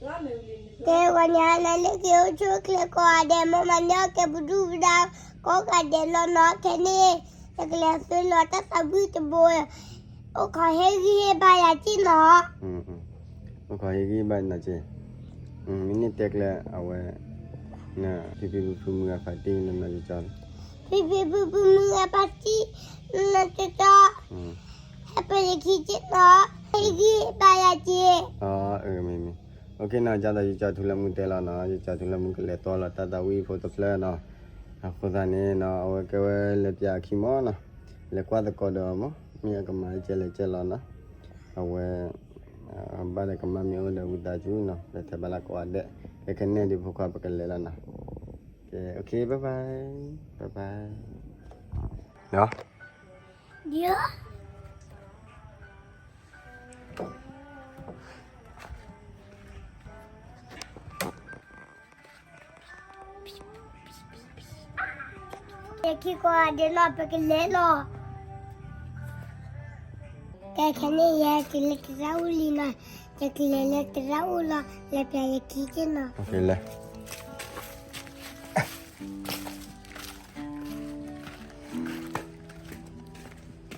တဲဝဲညါနၤလၢက့ၤအိၣ်ဆူၣ်အိၣ်ချ့ကိးဂၤဒဲး မိၢ်မၤန့ၢ်အီၣ်ကဲပဒုၣ်ပဒါကိးဂၤဒဲးလီၤနီၤ ခဲန့ၣ် ယကလဲၤသုးလီၤတၢ်သးဝံၣ်တဘိ အိၣ်ခိးဟ့ၣ်ဂံၢ်ဟ့ၣ်ဘါယၤက့ၢ်နီၤ အိၣ်ခိးဟ့ၣ်ဂံၢ်ဟ့ၣ်ဘါနီၤက့ၢ် မ့ၢ်န့ၣ်တဲကျဲအဝဲ ဖံဖံဖုဖုမုၢ်ဂၤဖးတံၢ်နီၤနီၤကၠီ ဖံဖံဖုဖုမုၢ်ဂၤဖးတံၢ်နီၤနီၤကၠီ ဟဲပၢၤယခံက့ၢ်နီၤ ဟ့ၣ်ဂံၢ်ဟ့ၣ်ဘါယၤက့ၢ် မ့ၢ်မ့ၢ် OK နီၤ ကၠီဒီးယကၠီထူလၢမူတဲလီၤနီၤ ယကၠီထူလၢမူကလဲၤတီလီၤတၢ်သးဝံၣ်ဖိတဖျၢၣ်နီၤ အဃိသတးန့ၣ်နီၤ အဝဲကဲဝဲလဲၤပၠးအခံမီၤနီၤ လဲၤကွၢ်သကိးဒီးမီၤ မ့ၢ်အကမၤကဲလဲၣ်ကဲလီၤနီၤ အဝဲ ဘၣ်ဒီးကမၣ်မ့ၢ်အိၣ်ဒီးဝံသးစူၤနီၤ လဲၤထဲဘၣ်လၢကိးဂၤဒဲး ကဲကနဲၣ်ဒံးဖိခွါပကလဲၤလီၤနီၤ OK bye bye bye bye နီၤ ယခံကိးဂၤဒဲးနီၤ ပကလဲၤလီၤ ကဲခဲန့ၣ် ယကလဲၤတရၣ်အူလံနီၤ ယကလဲၤလၢတရၣ်အူလီၤ လဲၤပၠးယခံက့ၢ်နီၤ လဲ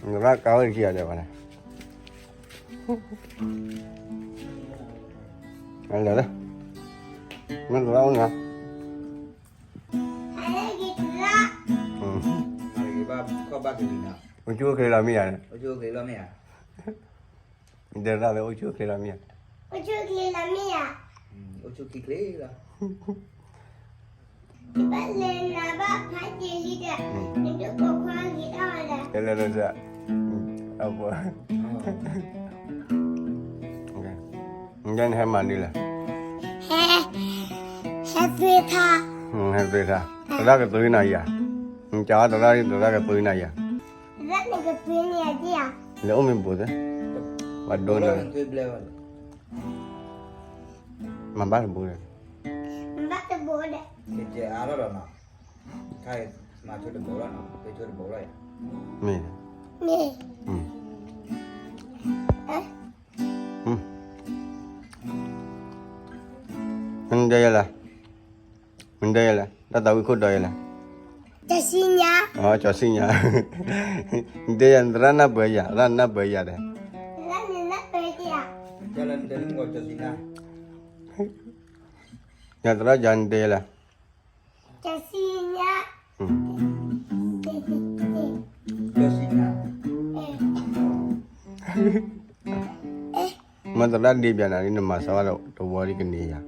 ၤ နရၣ်ကါဝဲတခံဂၤဒဲးဘၣ်န့ၣ် လဲၤလၢ မ့ၢ်တရၣ်အူနီၤ အိၣ်ဆူၣ်အိၣ်ချ့လီၤမ့ၢ်ဧါန့ၣ် တဲရၣ်လၢအိၣ်ဆူၣ်အိၣ်ချ့လီၤမ့ၢ်ဧါ အိၣ်ဆူၣ်အိၣ်ချ့လီၤမ့ၢ်ဧါ အိၣ်ဆူၣ်အိၣ်ချ့လီၤ ဘၣ်လဲၤနၤဘၣ်ဖးက့ၤလံဒီး နဒိၣ်ပိာ်ခွါဂ့ၤထီၣ်ဝဲဒၣ် တဲလၢလၢစ့ၢ် အပှၤ နဟဲမၤဒ်လဲၣ် ဟဲ ဟဲသ့ထါ ဟဲသ့ထါ တရၣ်ကသွံနၤယၤ နကးတရၣ် တရၣ်ကသွံနၤယၤ တရၣ်န့ၣ်ကသွံနၤယၤ လဲၤအိၣ်မ့ၢ်ဘူးသ့ ပှၤဒိနၤ မၤဘၣ်တဘူးဒီး မၤဘၣ်တဘူးဒီး မ့ၢ် မ့ၢ် မ့ၢ်ဒ်ယဲလဲၣ် မ့ၢ်ဒ်ယဲလဲၣ် တၢ်သးဝံၣ်ခိၣ်ဒီးယဲလဲၣ် ကၠီၤစံညါ ကၠီၤစံညါ နတဲယၤ နသရၣ်နၢ်ပၢၢ်ယၤ သရၣ်နၢ်ပၢၢ်ယၤဒီး ယၤသရၣ်ယၤနတဲယဲလဲၣ် မ့ၢ်သရၣ်ဒ့ပျးနၤလံ နမၤစၢၤဘၣ်တဝီဒ်ကန့ၢ်ယၤ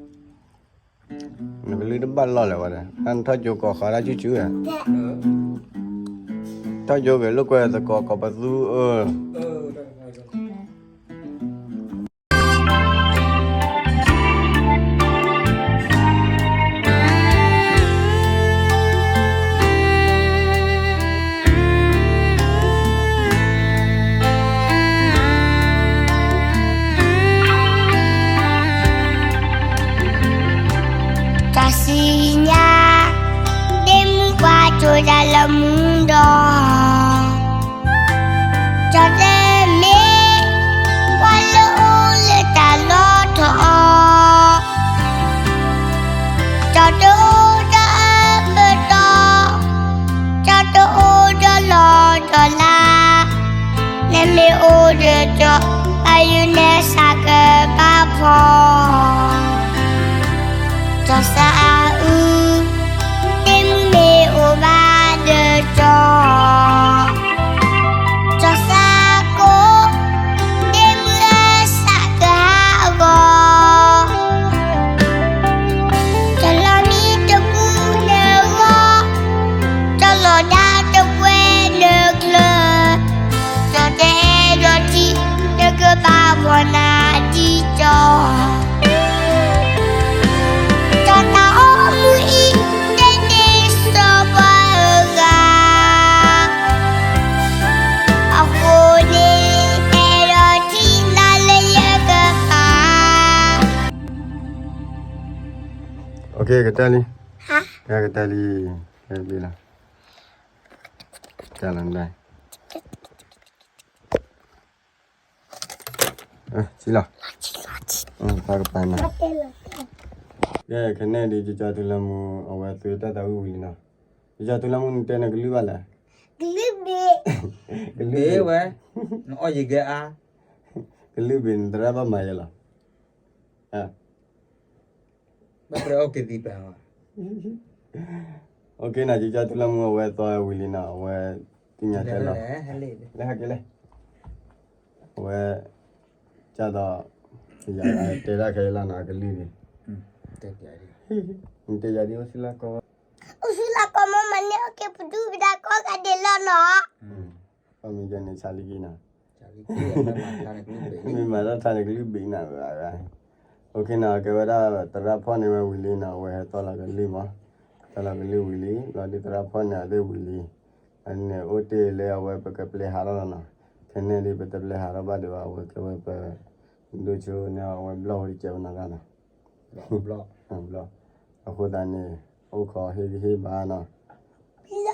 နကလုၢ်တဘၣ်လီၢ်လၢၤဝဲဒၣ် နထီၣ်ကၠိကိးဃီဒၣ်ဆူၣ်ဆူၣ်ဧါ ထီၣ်ကၠိက့ၤလိာ်ကွဲသကိးကိးပသူအၢ တၢ်စံၣ်ညါ ဒ့မုၣ်ကွၢ်ကၠိတၢ်လၢမူဒီး ကၠီၤတဲမ့ၢ် ပှၤလၢအိၣ်လၢတၢ်လီၢ်ထီၣ်အီၤ ကၠီၤတအိၣ်ဒီးအၢပၢၢ်တီ ကၠီၤတအိၣ်ဒီးလီၢ်ဒီးလါ နမ့ၢ်အိၣ်ဒီးကၠီၤ ဘၣ်ယိၣ်နစၢ်ကဘၣ်ဖီၣ် ကၠီၤစၢ်အု ဒ့မုၣ်မ့ၢ်အိၣ်ဘၣ်ဒီးကၠီၤ ကၠီၤစၢ်ကိး ဒ့မုၣ်အၢစၢ်ကဟးအဂီၢ် ကၠီၤလီၤမံတပူၤနဂီၢ် ကၠီၤလီၤဒါတပှဲၤနချၢ ကၠီၤတအဲၣ်ဒိးထံ နကဘၣ်ဖီၣ်နၤဒ်ကၠီၤ ကၠီၤတၢ်အိၣ်မူအံၤ တဲန့ၢ်စီၤပၤအဂၤ အဃိန့ၣ် အဲၣ်ဒိးထံၣ်နၤလၢယကပၤ ကတဲလံ ကတဲလံ ကဲလီၤ ဆံလီၤ တၢ်ကပၤနၤ ကဲ ခဲန့ၣ်ဒ်ကၠီထူလၢမူ အဝဲသွံတၢ်သးဝံၣ်ဝံၤလံနီၤ. ကၠီထူလၢမူ နတဲနကလုၢ်ဘၣ်လဲၣ်. ကလုၢ်ဘ့ၣ်. ကလုၢ်ဘ့ၣ်ဝဲ, နအီၣ်ယံၤကဲအါ. ကလုၢ်ဘ့ၣ် နသရၣ်ဘၣ်မၤယဲလီၤ. ဘၣ်ပှဲၤအီၣ်ကသံၣ်ပၢၢ်. အိၣ်ခ့နီၤ ကၠီထူလၢမူ အဝဲသွံဝံၤလံနီၤ အဝဲသ့ၣ်ညါတဲလီၤ. လၢဟဲက့ၤလဲၣ်. အဝဲ ကၠီဒီး ယတဲဒၣ်ခဲအံၤလီၤနီၤ အကလုၢ်န့ၣ်. နတဲယၤဒ် အိၣ်ဆူၣ်လၢကီၢ်, အိၣ်ဆူၣ်လၢကီၢ်မ့ၢ်မၤန့ၢ်အီၣ်က့ၤပဒုၣ်ပဒါကိးဂၤဒဲးလီၤနီၤ. အမ့ၢ်ယဲန့ၣ် ဆါလံက့ၤနီၤ. မ့ၢ်မၤတၢ်ထါန့ၣ် ကလုၢ်ဘ့ၣ်နၤဘၣ်. အိၣ်ခ့နီၤ ကဲဝဲဒၣ်သရၣ်ဖီၣ်န့ၢ်ဝဲဝံၤလံနီၤ အဝဲဟဲသီလီၤကလုၢ်မး, သီလီၤကလုၢ်ဝံၤလံ လီၤဒ်သရၣ်ဖီၣ်န့ၢ်အသ့ၣ်ဝံၤလံ, အန့ၣ်အိၣ်တ့ၢ်လၢအဝဲပကပျဲဟးထီၣ်လီၤနီၤ, ခဲန့ၣ်ဒ်ပတပျဲဟးထီၣ်ဘၣ်ဒံးဘၣ် အဝဲကဲဝဲပ ဒိၣ်ဆိန့ၣ် အဝဲဘျီၣ်ဝဲတကဲးဝဲနီၤဂၤနီၤ, ဘျီၣ်, အဃိသတးန့ၣ် အိၣ်ခိးဟ့ၣ်ဂံၢ်ဟ့ၣ်ဘါနီၤ,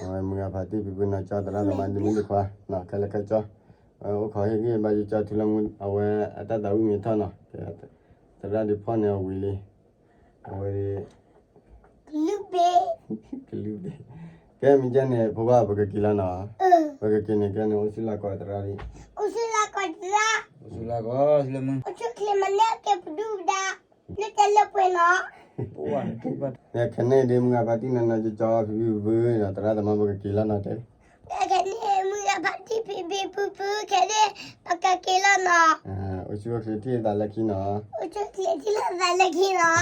အဝဲမုၢ်ဂၤဖါတံၢ်ဖံဖုနီၤ ကၠီသရၣ်သမါဒ်မုၢ်ဒ်ခွါနီၤ ခဲလၢာ်ခဲဆ့, အဝဲအိၣ်ခိးဟ့ၣ်ဂံၢ်ဟ့ၣ်ဘါကၠီထူလၢမူ အဝဲအတၢ်သးဝံၣ်မ့ၢ်ထီၣ်နီၤ, သရၣ်ဒ်ဖီၣ်န့ၢ်အီၤဝံၤလံ, အဝဲ ကလုၢ်ဘ့ၣ်, ကလုၢ်ဘ့ၣ်, ကဲမ့ၢ်ကဲန့ၣ် ဖိခွါ ပကက့ၤလီၤနီၤ, ပကက့ၤန့ၣ် ကဲန့ၣ် အိၣ်ဆူၣ်လၢကီၢ်သရၣ်ဒ်, အိၣ်ဆူၣ်လၢကီၢ်သရၣ်, အိၣ်ဆူၣ်လၢကီၢ်သရၣ်, အိၣ်ဆူၣ်ချ့မၤန့ၢ်က့ၤပဒုၣ်ပဒါ, လၢတဲလၢပှဲၤနီၤ, ခဲန့ၣ်ဒ်မုၢ်ဂၤဖါတံၢ်နီၤနီၤကၠီကၠီဖံဖုဖုဖုနီၤ သရၣ်သမါပကက့ၤလီၤနီၤတဲ ခဲန့ၣ် မုၢ်ဂၤဖါတံၢ်ဖံဖံဖုဖုခဲန့ၣ် ပကက့ၤလီၤနီၤ, အိၣ်ဆူၣ်အိၣ်ချ့ထံၣ်လိာ်သးလၢခံနီၤ, အိၣ်ဆူၣ်အိၣ်ချ့ထံၣ်လိာ်သးလၢခံနီၤ,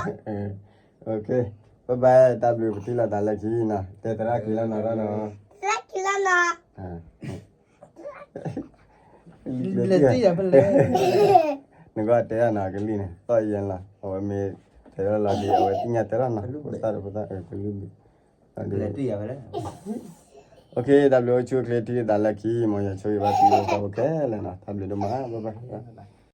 ဘၣ်ဘၣ် တၢ်ဘျုးပထံၣ်လိာ်သးလၢခံနီၤ တဲသရၣ်က့ၤလီၤနီၤနီၤ, သရၣ်က့ၤလီၤနီၤ နကတဲဒၣ်နီၤ ကလုၢ်န့ၣ် သီၣ်ယဲလီၤ အဝဲမ့ၢ်တဲလီၤလီၤဒီး အဝဲသ့ၣ်ညါတဲလီၤနီၤ ဖိသၣ်ဒီးဖိသၣ် ကလုၢ်န့ၣ်, တၢ်ဘျုးအိၣ်ဆူၣ်အိၣ်ချ့ထံၣ်လိာ်သးလၢခံ မ်ယဆိၣ်ဂ့ၤဘၣ်သုဖိခဲလၢာ်နီၤ တၢ်ဘျုးဒိၣ်မး bye bye.